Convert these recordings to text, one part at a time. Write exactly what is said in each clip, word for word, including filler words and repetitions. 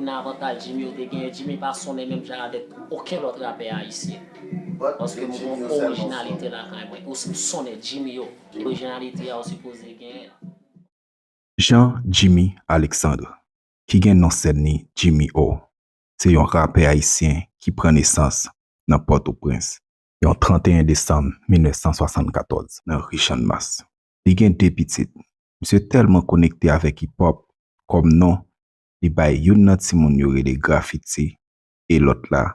Nan avantaj Jimmy yo te genyen, Jimmy pa sonnen menm jan avèk okenn lòt rapè ayisyen. Paske m gen orijinalite lakay mwen. Ou, ou sonnen Jimmy yo. Orijinalite a ou sipoze genyen. Jean Jimmy Alexandre, ki gen non sèn li Jimmy O, se yon rapè ayisyen ki pran nesans nan Pòtoprens yon trannteyen desanm mil nèf san swasannkatòz nan ri Channmas. Li gen de pitit. Misye tèlman konekte avèk hip hop, kòm non, li bay youn nan timoun yo rele Graffiti e lòt la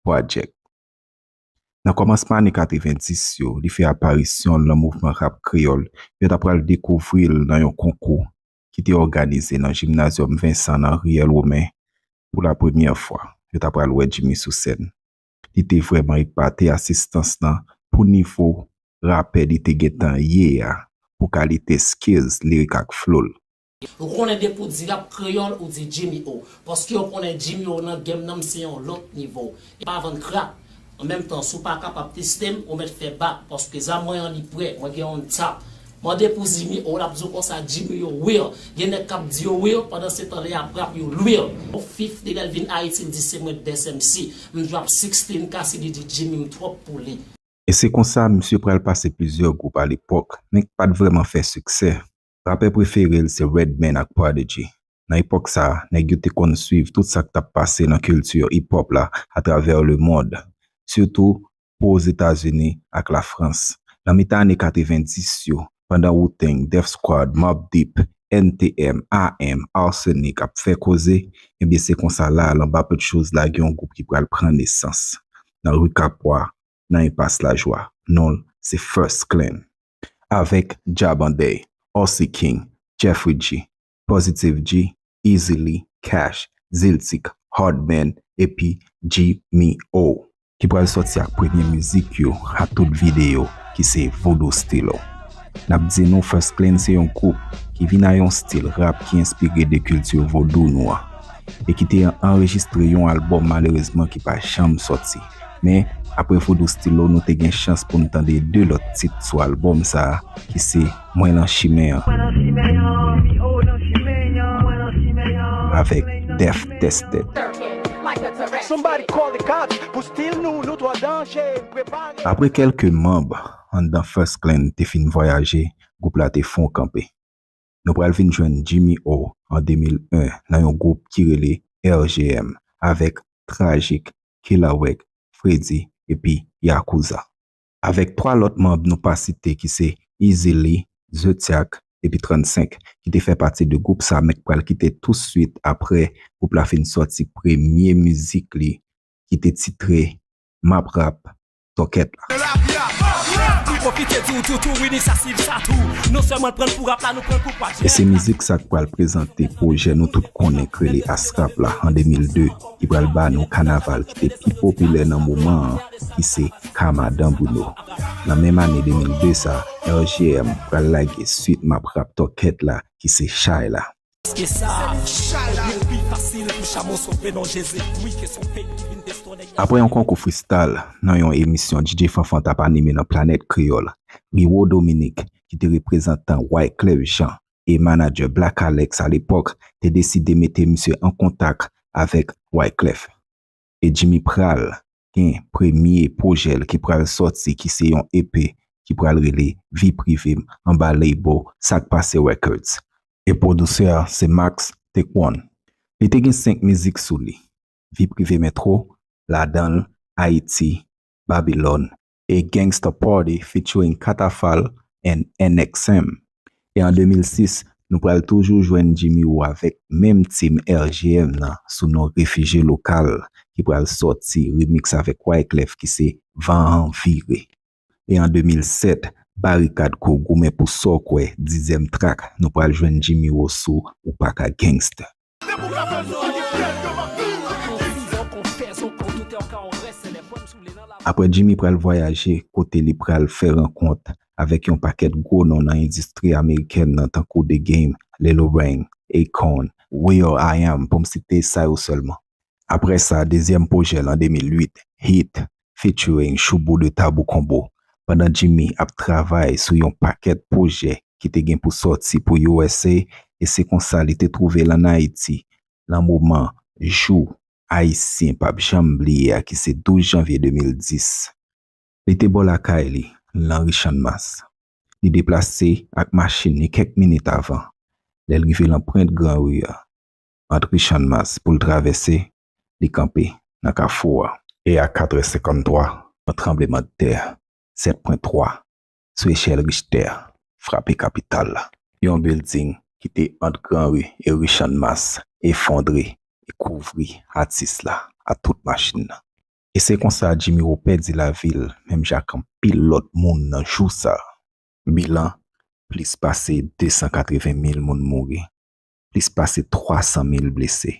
Project. Nan kòmansman ane katrevendis yo, li fè aparisyon l nan mouvman rap kreyòl. Yo ta pral dekouvri l nan yon konkou ki te òganize nan Gymnasium Vincent nan riyèl Women. Pou la premyè fwa, yo ta pral wè Jimmy sou sèn. Li te vrèman epate asistans lan pou nivo rapè li te gentan ye a, pou kalite skills lirik ak flow l. Ou konnen depi w di rap kreyòl, ou di Jimmy O. Paske yo konnen Jimmy O nan game nan, m se yon lòt nivo. E pa vann crack. An menm tan, si w pa kapab teste m, ou mèt fè bak. Paske zam mwen an li prè, mwen gen yon tap. Mande pou Jimmy O, l ap di w konsa Jimmy yo real. Gen nèg k ap di yo real, pandan se tan lè y ap rap yo real. Fif depi l vin Ayiti, l di se mwen best M C. M drop sixteen kase, li di Jimmy m twòp pou li. E se konsa misye pral pase plizyè gwoup alepòk, men k pa t vrèman fè siksè. Rapè prefere l se Redman ak Prodigy. Nan epòk sa a, nèg yo te konn swiv tout sa k t ap pase nan kilti hip hop la atravè lemonn, sitou pou Ozetazini ak Lafrans. Nan mitan ane katrevendis yo, pandan Wu-Tang, Def Squad, Mobb Deep, N T M, A M, Arsenic ap fè koze, ebyen se konsa la, Lanbapetchouz lage yon gwoup ki pral pran nesans nan ri Kapwa, nan enpas lajwa. Non l se First Clan. Avèk Jah Bandai, Ossy King, Jeffrey G, Positive G, Eazy-Lee, Cash, Ziltik, Hardman, epi Jimmy O, ki pral sòti ak premye mizik yo ak tout videyo, ki se Voodoo Stilo. N ap di nou First Clan se yon gwoup ki vin a yon stil rap ki enspire de kilti vodou nou an, e ki te anrejistre yon albòm malerezman ki pa janm sòti. Men, apre Voodoo Stilo, nou te gen chans pou n tande de lòt tit sou albòm sa a, ki se Mwen nan chimen an avèk Death Tested. Apre kèlke manb anndan First Clan te fin vwayaje, gwoup la te fon kanpe. Nou pral vin jwenn Jimmy O an de mil en nan yon gwoup ki rele R G M avèk Trajik, Kilawek, Freddy epi Yakuza. Avèk twa lòt manb nou pa site ki se Eazy-Lee, Zodiak epi trannsenk ki te fè pati de gwoup sa men k pral kite touswit apre gwoup la fin sòti premye mizik li ki te titre M ap rap tòkèt la. E se mizik sa k pral prezante pwojè nou tout konnen k rele Asrap la an de mil de ki pral ba nou kanaval ki te pi popilè nan moman an ki se Kamadan Bruno. Nan menm ane de mil de sa, R G M pral lage swit M ap rap tòkèt la ki se Chay la. Apre yon konkou freestyle nan yon emisyon D J Fanfan t ap anime nan Planèt Kreyòl, Riwo Dominique, ki te reprezantan Wyclef Jean e manadjè Black Alex alepòk, te deside mete misye an kontak avèk Wyclef. E Jimmy pral gen premye pwojè l ki pral sòti ki se yon E P ki pral rele Vi Prive M anba label Sak Pase Records. E pwodisè a se Max Tekwon. Li te gen senk mizik sou li, Vi Prive M Intro, ladan l Ayiti, Babilòn, e Gangsta Party featuring Katafal and N X M. E an de mil sis, nou pral toujou jwenn Jimmy Woo avèk menm team R G M nan sou non Refijye Lokal ki pral sòti remix avèk Wyclef ki se Van an Vire. E an de mil sèt, Barikad Crew goumen pou sa w kwè, dizyèm track, nou pral jwenn Jimmy Woo sou Ou Pa Ka Gangsta. Apre Jimmy pral vwayaje kote li pral fè rankont avèk yon pakèt gwo non nan endistri amerikèn nan tankou The Game, Lil Wayne, Akon, Will I Am pou m site sa yo sèlman. Apre sa, dezyèm pwojè l an de mil uit, Hit, featuring Shoubou de Tabou Combo. Pandan Jimmy ap travay sou yon pakèt pwojè ki te gen pou sòti pou U S A, e se konsa li te twouve l ann Ayiti nan moman jou Ayisyen p ap janm bliye a, ki se douz janvye de mil dis. Li te bò lakay li, lan ri Channmas. Li deplase ak machin li kèk minit avan. Lè l rive lan pwent gran ri a, ant ri Channmas pou l travèse, li kanpe nan kafou a. E a kat è senkanntwa, yon tranblemanntè sèt pwen twa sou echèl Richter frape kapital la. Yon bilding ki te ant gran ri e ri Channmas efondre e kouvri atis la ak tout machin nan. E se konsa Jimmy Wo pèdi lavi l, menm jan ak anpil lòt moun nan jou sa. Bilan, plis pase de san katreven mil moun mouri, plis pase twa san mil blese,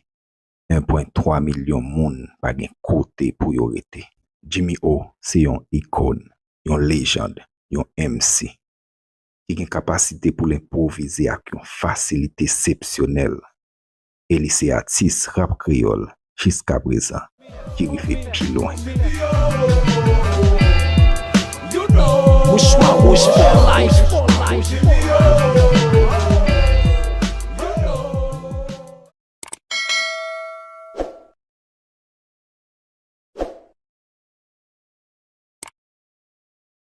en pwen twa milyon moun pa gen kote pou yo rete. Jimmy O se yon ikòn, yon lejand, yon M C ki gen kapasite pou l enpwovize ak yon fasilite eksepsyonèl. E li se atis rap kreyòl jiskaprezan ki rive pi lwen.